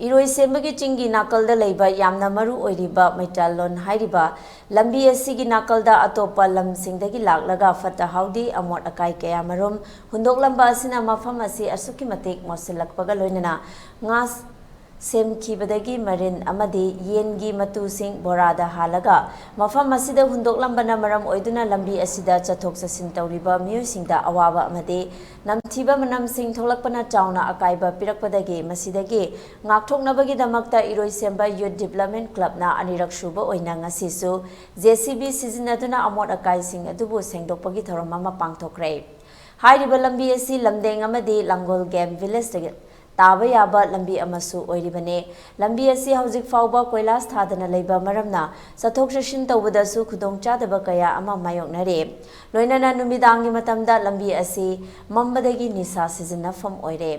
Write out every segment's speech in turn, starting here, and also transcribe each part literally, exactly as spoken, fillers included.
ꯏꯔꯣꯏꯁꯦꯝꯕꯒꯤ ꯆꯤꯡꯒꯤ ꯅꯥꯀꯜꯗ ꯂꯩꯕ ꯌꯥꯝꯅ ꯃꯔꯨ ꯑꯣꯏꯔꯤꯕ ꯃꯩꯇ꯭ꯔꯥꯂꯣꯟ ꯍꯥꯏꯔꯤꯕ ꯂꯝꯕꯤ ꯑꯁꯤꯒꯤ ꯅꯥꯀꯜꯗ ꯑꯇꯣꯞꯄ ꯂꯝꯁꯤꯡꯗꯒꯤ ꯂꯥꯛꯂꯒ ꯐꯠꯇ ꯍꯥꯎꯗꯤ, ꯑꯃꯣꯠ ꯑꯀꯥꯏ ꯀꯌꯥ ꯃꯔꯨꯝ ꯍꯨꯟꯗꯣꯛꯂꯝꯕ ꯑꯁꯤꯅ ꯃꯐꯝ ꯑꯁꯤ ꯑꯁꯨꯛꯀꯤ ꯃꯇꯤꯛ ꯃꯣꯠꯁꯤꯜꯂꯛꯄꯒ ꯂꯣꯏꯅꯅ ꯉꯥ ꯁꯦꯝꯈꯤꯕꯗꯒꯤ ꯃꯔꯤꯟ ꯑꯃꯗꯤ ꯌꯦꯟꯒꯤ ꯃꯇꯨꯁꯤꯡ ꯕꯣꯔꯥꯗ ꯍꯥꯜꯂꯒ ꯃꯐꯝ ꯑꯁꯤꯗ ꯍꯨꯟꯗꯣꯛꯂꯝꯕꯅ ꯃꯔꯝ ꯑꯣꯏꯗꯨꯅ ꯂꯝꯕꯤ ꯑꯁꯤꯗ ꯆꯠꯊꯣꯛ ꯆꯠꯁꯤꯟ ꯇꯧꯔꯤꯕ ꯃꯤꯑꯣꯏꯁꯤꯡꯗ ꯑꯋꯥꯕ ꯑꯃꯗꯤ ꯅꯝꯊꯤꯕ ꯃꯅꯝꯁꯤꯡ ꯊꯣꯛꯂꯛꯄꯅ ꯆꯥꯎꯅ ꯑꯀꯥꯏꯕ ꯄꯤꯔꯛꯄꯗꯒꯤ ꯃꯁꯤꯗꯒꯤ ꯉꯥꯛꯊꯣꯛꯅꯕꯒꯤꯗꯃꯛꯇ ꯏꯔꯣꯏꯁꯦꯝꯕ ꯌꯨꯠ ꯗꯤꯕ꯭ꯂꯞꯃꯦꯟ ꯀ꯭ꯂꯕꯅ ꯑꯅꯤꯔꯛ ꯁꯨꯕ ꯑꯣꯏꯅ ꯉꯁꯤꯁꯨ ꯖꯦ ꯁꯤ ꯕꯤ ꯁꯤꯖꯤꯟꯅꯗꯨꯅ ꯑꯃꯣꯠ ꯑꯀꯥꯏꯁꯤꯡ ꯑꯗꯨꯕꯨ ꯁꯦꯡꯗꯣꯛꯄꯒꯤ ꯊꯧꯔꯝ ꯑꯃ ꯄꯥꯡꯊꯣꯛꯈ꯭ꯔꯦ꯫ ꯍꯥꯏꯔꯤꯕ ꯂꯝꯕꯤ ꯑꯁꯤ ꯂꯝꯗꯦꯡ ꯑꯃꯗꯤ ꯂꯥꯡꯒꯣꯜ ꯒꯦꯝ ꯚꯤꯂꯦꯖꯇꯒꯤ ꯇꯥꯕ ꯌꯥꯕ ꯂꯝꯕꯤ ꯑꯃꯁꯨ ꯑꯣꯏꯔꯤꯕꯅꯤ꯫ ꯂꯝꯕꯤ ꯑꯁꯤ ꯍꯧꯖꯤꯛ ꯐꯥꯎꯕ ꯀꯣꯏꯂꯥꯁ ꯊꯥꯗꯅ ꯂꯩꯕ ꯃꯔꯝꯅ ꯆꯠꯊꯣꯛ ꯆꯠꯁꯤꯟ ꯇꯧꯕꯗꯁꯨ ꯈꯨꯗꯣꯡꯆꯥꯗꯕ ꯀꯌꯥ ꯑꯃ ꯃꯥꯌꯣꯛꯅꯔꯤ꯫ ꯂꯣꯏꯅꯅ ꯅꯨꯃꯤꯗꯥꯡꯒꯤ ꯃꯇꯝꯗ ꯂꯝꯕꯤ ꯑꯁꯤ ꯃꯝꯕꯗꯒꯤ ꯅꯤꯁꯥ ꯁꯤꯖꯤꯟꯅꯐꯝ ꯑꯣꯏꯔꯦ꯫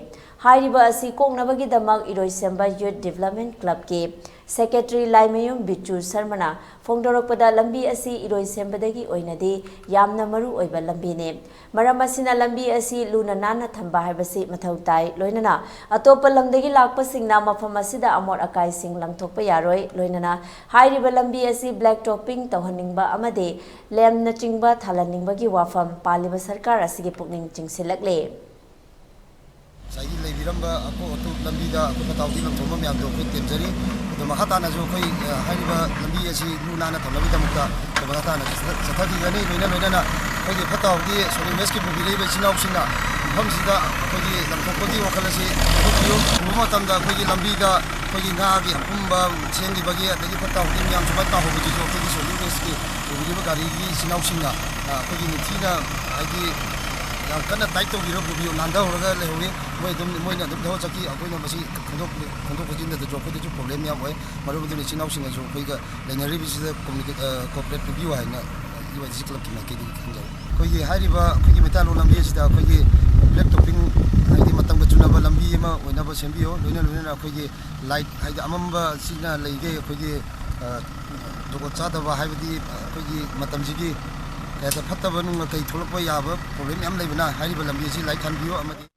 ꯍꯥꯏꯔꯤꯕ ꯑꯁꯤ ꯀꯣꯛꯅꯕꯒꯤꯗꯃꯛ ꯏꯔꯣꯏꯁꯦꯝꯕ ꯌꯨꯠ ꯗꯤꯕ꯭ꯂꯞꯃꯦꯟ ꯀ꯭ꯂꯕꯀꯤ ꯁꯦꯀ꯭ꯔꯦꯇꯔꯤ ꯂꯥꯏꯃꯌꯨꯝ ꯕꯤꯆꯨ ꯁꯔꯃꯅ ꯐꯣꯡꯗꯣꯔꯛꯄꯗ, ꯂꯝꯕꯤ ꯑꯁꯤ ꯏꯔꯣꯏꯁꯦꯝꯕꯗꯒꯤ ꯑꯣꯏꯅꯗꯤ ꯌꯥꯝꯅ ꯃꯔꯨ ꯑꯣꯏꯕ ꯂꯝꯕꯤꯅꯤ꯫ ꯃꯔꯝ ꯑꯁꯤꯅ ꯂꯝꯕꯤ ꯑꯁꯤ ꯂꯨꯅ ꯅꯥꯟꯅ ꯊꯝꯕ ꯍꯥꯏꯕꯁꯤ ꯃꯊꯧ ꯇꯥꯏ꯫ ꯂꯣꯏꯅꯅ ꯑꯇꯣꯞꯄ ꯂꯝꯗꯒꯤ ꯂꯥꯛꯄꯁꯤꯡꯅ ꯃꯐꯝ ꯑꯁꯤꯗ ꯑꯃꯣꯠ ꯑꯀꯥꯏꯁꯤꯡ ꯂꯪꯊꯣꯛꯄ ꯌꯥꯔꯣꯏ꯫ ꯂꯣꯏꯅꯅ ꯍꯥꯏꯔꯤꯕ ꯂꯝꯕꯤ ꯑꯁꯤ ꯕ꯭ꯂꯦꯛ ꯇꯣꯞꯄꯤꯡ ꯇꯧꯍꯟꯅꯤꯡꯕ ꯑꯃꯗꯤ ꯂꯦꯝꯅꯆꯤꯡꯕ ꯊꯥꯜꯍꯟꯅꯤꯡꯕꯒꯤ ꯋꯥꯐꯝ ꯄꯥꯜꯂꯤꯕ ꯁꯔꯀꯥꯔ ꯑꯁꯤꯒꯤ ꯄꯨꯛꯅꯤꯡ ꯆꯤꯡꯁꯤꯜꯂꯛꯂꯤ꯫ ꯉꯁꯥꯏꯒꯤ ꯂꯩꯕꯤꯔꯝꯕ ꯑꯀꯣꯛ ꯑꯇꯣꯛ ꯂꯝꯕꯤꯗ ꯑꯀꯨꯠ ꯑꯇꯥꯎꯗꯤ ꯂꯪꯊꯣꯛꯑꯝꯕ ꯃꯌꯥꯝꯗꯣ ꯑꯩꯈꯣꯏ ꯇꯦꯝꯖꯔꯤ꯫ ꯑꯗꯣ ꯃꯈꯥ ꯇꯥꯅꯁꯨ ꯑꯩꯈꯣꯏ, ꯑ, ꯍꯥꯏꯔꯤꯕ ꯂꯝꯕꯤ ꯑꯁꯤ ꯂꯨ ꯅꯥꯟꯅ ꯊꯝꯅꯕꯒꯤꯗꯃꯛꯇ ꯑꯩꯈꯣꯏ ꯃꯈꯥ ꯇꯥꯅ ꯆꯠꯊ-, ꯆꯠꯊꯈꯤꯒꯅꯤ꯫ ꯂꯣꯏꯅ ꯂꯣꯏꯅꯅ ꯑꯩꯈꯣꯏꯒꯤ ꯐꯠꯇ ꯍꯥꯎꯗꯤ ꯁꯣꯂꯤꯡ ꯋꯦꯁꯀꯤ ꯄꯨꯕꯤꯔꯛꯏꯕ ꯏꯆꯤꯜ ꯏꯅꯥꯎꯁꯤꯡꯅ ꯃꯐꯝꯁꯤꯗ ꯑꯩꯈꯣꯏꯒꯤ ꯂꯪꯊꯣꯛꯄꯒꯤ ꯋꯥꯈꯜ ꯑꯁꯤ ꯂꯧꯈꯠꯄꯤꯌꯨ꯫ ꯎꯕ ꯃꯇꯝꯗ ꯑꯩꯈꯣꯏꯒꯤ ꯂꯝꯕꯤꯗ ꯑꯩꯈꯣꯏꯒꯤ ꯉꯥꯒꯤ ꯑꯄꯨꯝꯕ ꯁꯦꯝꯈꯤꯕꯒꯤ ꯑꯗꯒꯤ ꯐꯠꯇ ꯍꯥꯎꯗꯤ ꯃꯌꯥꯝ ꯁꯨꯃꯥꯏꯅ ꯇꯥꯍꯧꯕꯁꯤꯁꯨ ꯑꯩꯈꯣꯏꯒꯤ ꯁꯣꯂꯤꯡ ꯋꯦꯁꯀꯤ ꯄꯨꯕꯤꯔꯤꯕ ꯒꯥꯔꯤꯒꯤ ꯏꯆꯤꯜ ꯏꯅꯥꯎꯁꯤꯡꯅ, ꯑ, ꯑꯩꯈꯣꯏꯒꯤ ꯅꯤꯡꯊꯤꯅ ꯍꯥꯏꯗꯤ ꯌꯥꯝ ꯀꯟꯅ ꯇꯥꯏꯠ ꯇꯧꯕꯤꯔ ꯄꯨꯕꯤꯌꯨ, ꯅꯥꯟꯊꯍꯧꯔꯒ ꯂꯩꯍꯧꯋꯤ꯫ ꯃꯣꯏ ꯑꯗꯨꯝ, ꯃꯣꯏꯅ ꯑꯗꯨꯝ ꯊꯕꯛ ꯆꯠꯈꯤ꯫ ꯑꯩꯈꯣꯏꯅ ꯃꯁꯤ ꯈꯟꯗꯣꯛ-, ꯈꯟꯗꯣꯛ ꯈꯣꯠꯆꯤꯟꯗꯁꯨ ꯑꯩꯈꯣꯏꯗꯁꯨ ꯄ꯭ꯔꯣꯕ꯭ꯂꯦꯝ ꯌꯥꯝ ꯑꯣꯏ꯫ ꯃꯔꯝ ꯑꯗꯨꯅ ꯏꯆꯤꯜ ꯏꯅꯥꯎꯁꯤꯡꯅꯁꯨ ꯑꯩꯈꯣꯏꯒ ꯂꯩꯅꯔꯤꯕꯁꯤꯗ ꯀꯣꯃꯨꯅꯤꯀꯦ-, ꯑ, ꯀꯣꯑꯣꯄꯔꯦꯠ ꯄꯤꯕꯤꯌꯨ ꯍꯥꯏꯅ ꯌꯨ ꯑꯥꯏ ꯗꯤ ꯁꯤ ꯀ꯭ꯂꯕꯀꯤ ꯃꯥꯏꯀꯩꯗꯒꯤ ꯈꯟꯖꯔꯤ꯫ ꯑꯩꯈꯣꯏꯒꯤ ꯍꯥꯏꯔꯤꯕ ꯑꯩꯈꯣꯏꯒꯤ ꯃꯩꯇꯩꯂꯣꯟ ꯂꯝꯕꯤ ꯑꯁꯤꯗ ꯑꯩꯈꯣꯏꯒꯤ ꯕ꯭ꯂꯦꯛ ꯇꯣꯞꯄꯤꯡ, ꯍꯥꯏꯗꯤ ꯃꯇꯝꯒ ꯆꯨꯅꯕ ꯂꯝꯕꯤ ꯑꯃ ꯑꯣꯏꯅꯕ ꯁꯦꯝꯕꯤꯌꯨ꯫ ꯂꯣꯏꯅ ꯂꯣꯏꯅꯅ ꯑꯩꯈꯣꯏꯒꯤ ꯂꯥꯏꯠ, ꯍꯥꯏꯗꯤ ꯑꯃꯝꯕ ꯁꯤꯅ ꯂꯩꯈꯩ ꯑꯩꯈꯣꯏꯒꯤ, ꯑ, ꯖꯨꯒꯣꯠ ꯆꯥꯗꯕ, ꯍꯥꯏꯕꯗꯤ ꯑꯩꯈꯣꯏꯒꯤ ꯃꯇꯝꯁꯤꯒꯤ ꯀꯩ ꯍꯥꯏꯇꯥꯔꯦ, ꯐꯠꯇꯕ ꯅꯨꯡ ꯀꯩ ꯊꯣꯛꯂꯛꯄ ꯌꯥꯕ ꯄ꯭ꯔꯣꯕ꯭ꯂꯦꯝ ꯃꯌꯥꯝ ꯂꯩꯕꯅ ꯍꯥꯏꯔꯤꯕ ꯂꯝꯕꯤ ꯑꯁꯤ ꯂꯥꯏꯠ ꯊꯥꯟꯕꯤꯌꯨ ꯑꯃꯗꯤ